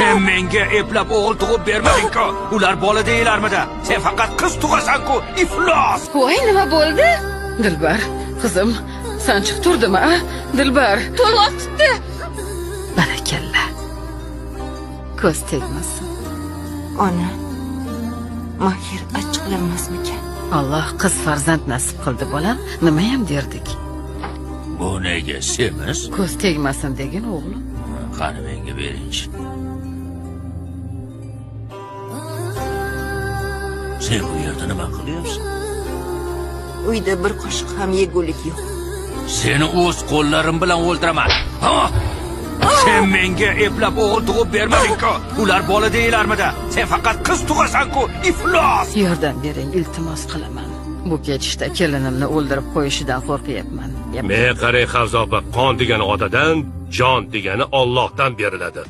Sen menga eplab o'g'il tug'ib bermading-ku. Ular bola deyilarmidi? Sen faqat qiz tug'asan-ku, iflos. Voy, nima bo'ldi? Dilbar, qizim, sanchiq turdimi, a? Dilbar. To'lg'oq tutdi. Barakalla. Ko'z tegmasin. Ona, Mahir achchiqlanmasmikan? Alloh qiz farzand nasib qildi, bolam. Nimayam derdik? Bu nega semiz? Ko'z tegmasin degin, o'g'lim. Qani menga beringchi. Sen bu yerda nima qilyapsan? Uyda bir qoshiq ham yegulik yo'q. Seni o'z qo'llarim bilan o'ldiraman. Ha? Sen menga eplab o'g'il tug'ib bermading-ku. Ular bola deyilarmidi? Sen faqat qiz tug'asan-ku, iflos. Yordam bering, iltimos qilaman. Bu ketishda kelinimni o'ldirib qo'yishidan qo'rqyapman. Men qarang, Havza opa, qon degani otadan, jon degani Allohdan beriladi.